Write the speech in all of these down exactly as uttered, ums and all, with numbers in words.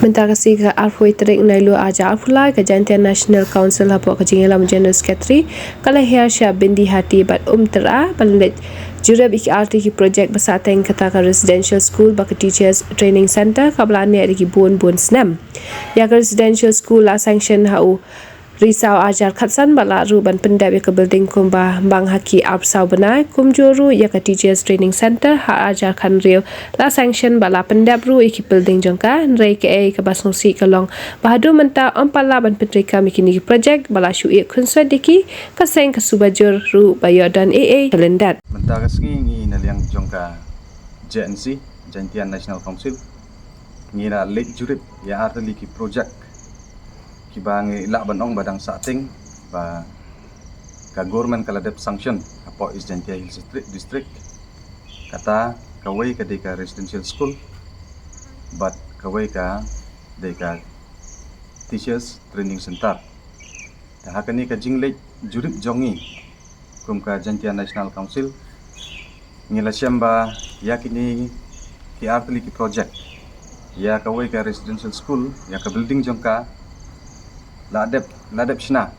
Mynta ka sngi ka arphew tarik Naiwieng arhajar arphew lai, ka Jaintia National Council hapoh ka jingïalam General Secretary ka la hiar sha Byndihati bad Umtyra ban leit jurip ïa ki artylli ki project ba sahteng, kata ka residential school bad ka teachers training center kaba la neh da ki bun bun snem. Ïa ka residential school la sanction ha u Risaw arhajar khatsan bad la ruh ban pyndep ïa ka building kumba bang ha ki arphew saw bnai, kumjuh ruh ïa ka teachers training center ha arhajar khathynriew la sanction bad la pyndep ruh ïa ki building jong ka, hynrei kaei kaba sngewsih ka long ba haduh mynta ym pat lah ban pyntreikam ïa kine ki project ba la shu ïeh khunswet ïa ki, ka seng ka suba jur ruh ba ïoh don ei ei ka lyndet. Mynta ka sngi ngi na liang jong ka J N C, Jaintia National Council, ngi la leit jurip ïa artylli ki project kiba ngi lah ban ong ba dang sahteng ba ka government ka la dep sanction hapoh East Jaintia Hills District, District. Kata kawei ka dei ka residential school bad kawei ka dei ka teachers training center. Te ha kane ka jingleit jurip jong ngi kum ka Jaintia National Council, ngi la shem ba ïa kine ki artylli ki project, ïa kawei ka residential school, ïa ka building jong ka la dep, la dep shna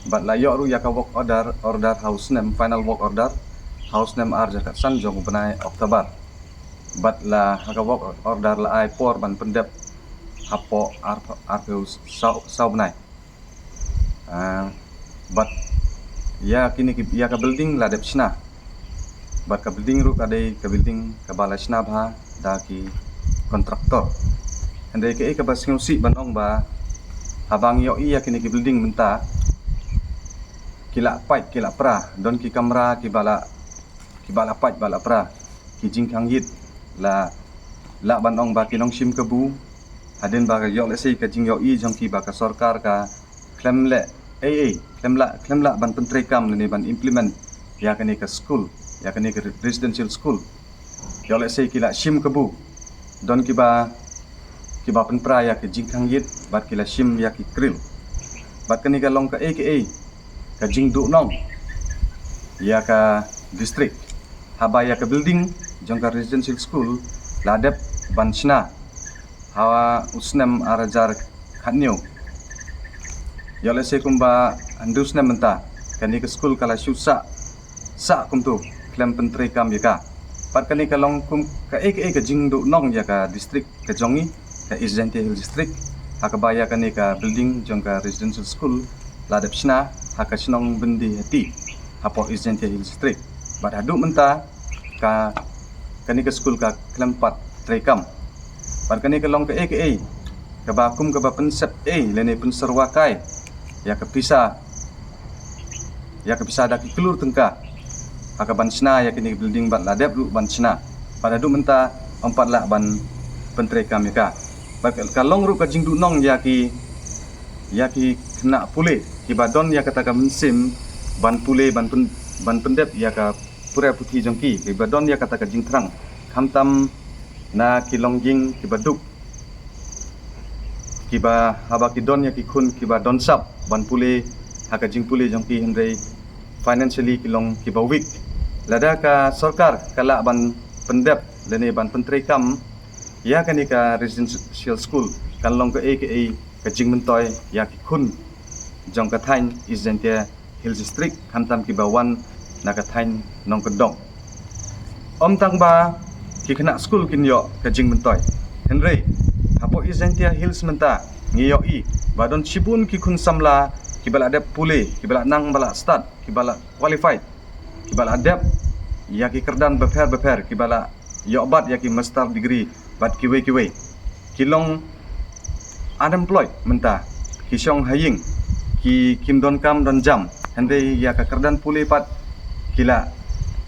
bad la ïoh ruh ïa ka work order, order ha u snem, final work order ha u snem arhajar khatsan jong u bnai October. Bad la ha ka work order la ai por ban pyndep hapoh ar, arphew saw, saw bnai. Ah, bad ïa kine ki, ïa ka building la dep shna. Bad ka building ruh ka dei ka building kaba la shna bha da ki kontraktor. Hynrei kaei kaba sngewsih ban ong ba haba ngi ïohi ïa kine ki building mynta ki la pait, ki la pra, don ki kamra kiba la, kiba la pait, ba la pra, ki jingkhang ïit la, lah ban ong ba ki nongshim kabu. Hadien ba ka ïoh lehse ka jingïohi jong ki ba ka sorkar ka khlem leh ei ei, khlem lah, khlem lah ban pyntreikam lane ban implement ïa kane ka school, ïa kane ka re-, residential school. Ïoh lehse ki la shim kabu, don kiba, kiba pynpra ïa ki jingkhang ïit bad ki la shim ïa ki kril. Bad kane ka long kaei kaei ka jingduhnong ïa ka district haba ïa ka building jong ka residential school la dep ban shna ha u snem arhajar khathynñiew. Ïoh lehse kumba hynriew snem mynta kane ka school ka la shu sah, sah kumto khlem pyntreikam ïa ka. Bad kane ka long kum kaei kaei ka jingduhnong ïa ka district ka jong ngi, ka East Jaintia Hills District, ha kaba ïa kane ka building jong ka residential school la dep shna ha ka shnong Byndihati hapoh East Jaintia Hills District. Bad haduh mynta ka, kane ka school ka khlem pat treikam. Bad kane ka long kaei kaei kaba kum kaba pynsep ei lane pynsyrwa kai ïa ka pisa, ïa ka pisa da ki klur tyngka ha ka ban shna ïa kine ki building bad la dep ruh ban shna. Bad haduh mynta ym pat lah ban pyntreikam ïa ka. Bad ka long ruh ka jingduhnong ïa ki, ïa ki khynnah pule kiba don ïa kata ka mynsiem ban pule, ban pyn-, ban pyndep ïa ka pura puthi jong ki, kiba don ïa kata ka jingthrang, khamtam na ki longïing kiba duk, kiba haba ki don ïa ki khun kiba don sap ban pule ha ka jingpule jong ki, hynrei financially ki long kiba weak. Lada ka sorkar ka lah ban pyndep lane ban pyntreikam ïa kane ka residential school, kan long kaei kaei ka jingmyntoi ïa ki khun jong ka thaiñ East Jaintia Hills District, khamtam kiba wan na ka thaiñ nongkyndong. Ym tang ba ki khynnah skul kin ïoh ka jingmyntoi, hynrei hapoh East Jaintia Hills mynta ngi ïohi ba don shibun ki khun samla kiba la dep pule, kiba la nang ba la stad, kiba la qualified, kiba la dep ïa ki kyrdan bapher bapher, kiba la ïoh bat ïa ki master degree bad kiwei kiwei. Ki long unemployed mynta, ki shong ha ïing, ki kim don kam don jam, hynrei ïa ka kyrdan pule pat ki la,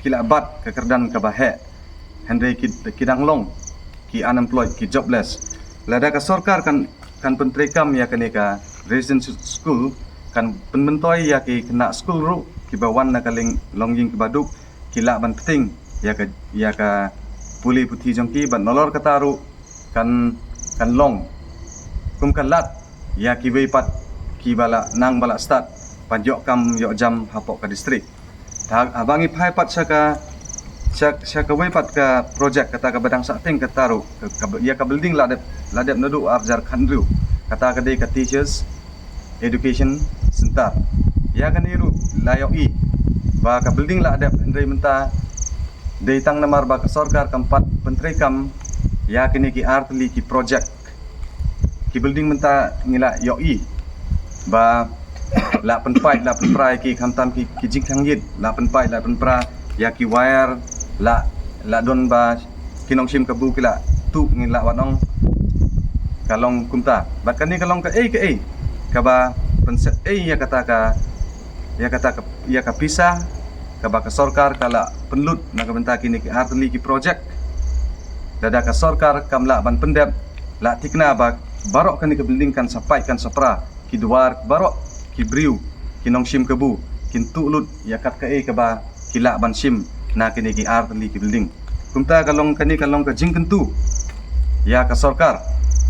ki la bat ka kyrdan kaba heh, hynrei ki, ki dang long ki unemployed, ki jobless. Lada ka sorkar kan, kan pyntreikam ïa kane ka residential school, kan pynmyntoi ïa ki khynnah skul ruh kiba wan na ka longïing kiba duk, ki lah ban pynting ïa ka, ïa ka pule puthi jong ki, bad nalor kata ruh kan, kan long kum ka lad ïa kiwei pat kiba la nang ba la stad ban ïoh kam ïoh jam hapoh ka district. Te haba ngi phai pat sha ka, Sha, sha kawei pat ka project kata kaba dang sah teng kata ruh, ka, ka, ïa ka building la dep, la dep naduh ar hajar khathynriew. Kata ka dei ka Teachers Education Center. Ïa kane ruh la ïohi ba ka building la dep, hynrei mynta dei tang namar ba ka sorkar kam pat pyntreikam ïa kine ki artylli ki project. Ki building mynta ngi la ïohi ba la pynpait, la pynpra ïa ki, khamtam ki, ki jingkhang ïit, la pynpait, la pynpra ïa ki wire, la, la don ba ki nongshim kabu ki la tuh, ngi la wan ong ka long kumta. Bad kane ka long kaei kaei kaba pynsep ei ïa kata ka, ïa kata ka, ïa ka pisa kaba ka sorkar ka la pynlut na ka bynta kine ki artylli ki project. Lada ka sorkar kam lah ban pyndep, lah thikna ba baroh kane ka building kan sa pait, kan sa pra, ki dwar baroh, ki briew, ki nongshim kabu kin tuh lut ïa kat kaei kaba ki lah ban shim na kine ki artylli ki building. Kumta ka long, kane ka long ka jingkyntu ïa ka sorkar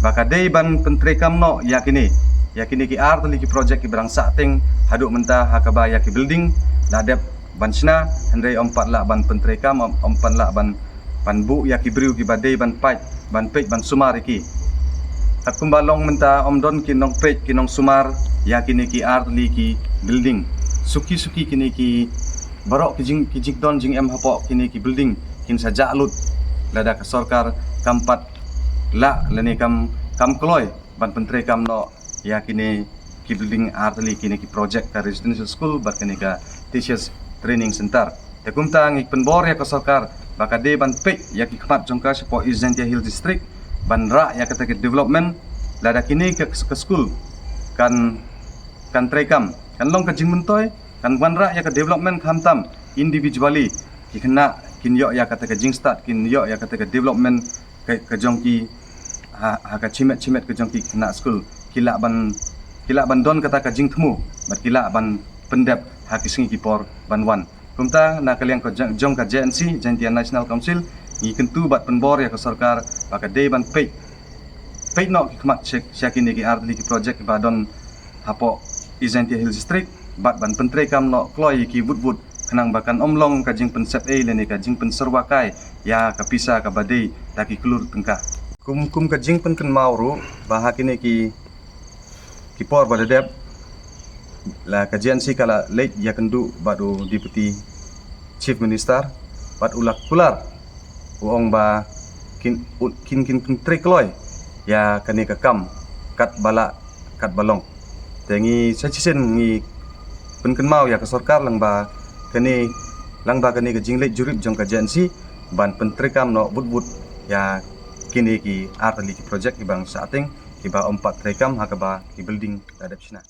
ba ka dei ban pyntreikam noh ïa kine, ïa kine ki artylli ki project kiba dang sah teng haduh mynta, ha kaba ïa ki building la dep ban shna, hynrei ym pat lah ban pyntreikam, ym, ym pat lah ban, ban buh ïa ki briew kiba dei ban pait, ban peit, ban sumar ïa ki. Katkum ba long mynta, ym don ki nongpeit, ki nongsumar ïa kine ki artylli ki building. Suki suki kine ki, baroh ki jing, ki jingdon jingem hapoh kine ki building kin sa jah lut lada ka sorkar kam pat lah lane kam, kam kloi ban pyntreikam noh ïa kine ki building artylli, kine ki project ka residential school bad kane ka teachers training center. Te kumta ngi pynbor ïa ka sorkar ba ka dei ban peit ïa ki khmat jong ka shapoh East Jaintia Hills District ban rah ïa kata ka development. Lada kine ka, ka school kan, kan treikam, kan long ka jingmyntoi, kan wanrah ïa ka development, khamtam individually ki khynnah kin ïoh ïa kata ka jingstad, kin ïoh ïa kata ka development ka, ka jong ki ha, ha ka shimet shimet ka jong ki khynnah skul, ki lah ban, ki lah ban don kata ka jingthmu bad ki lah ban pyndep ha ki sngi ki por ban wan. Kumta na ka liang ka jong, jong ka J N C, Jaintia National Council, ngi kyntu bad pynbor ïa ka sorkar ba ka dei ban peit, peit noh ki khmat sha, sha kine ki artylli ki project kiba don hapoh East Jaintia Hills District bad ban pyntreikam noh kloi ïa ki wut wut, khnang ba kan ym long ka jingpynsep ei lane ka jingpynsyrwa kai ïa ka pisa kaba dei da ki klur tyngka. Kum, kum ka jingpynkynmaw ruh ba ha kine ki, ki por ba la dep, la ka J N C ka la leit ïakynduh bad u Deputy Chief Minister bad u la kular, u ong ba kin, u, kin, kin, kin trei kloi ïa kane ka kam katba lah katba long. Te ngi sa shisien ngi pynkynmaw ïa ka sorkar lyngba kane, lyngba kane ka jingleit jurip jong ka J N C ban pyntreikam noh wut wut ïa kine ki artylli ki project kiba nga sah teng, kiba ym pat treikam ha kaba ki building la dep shna.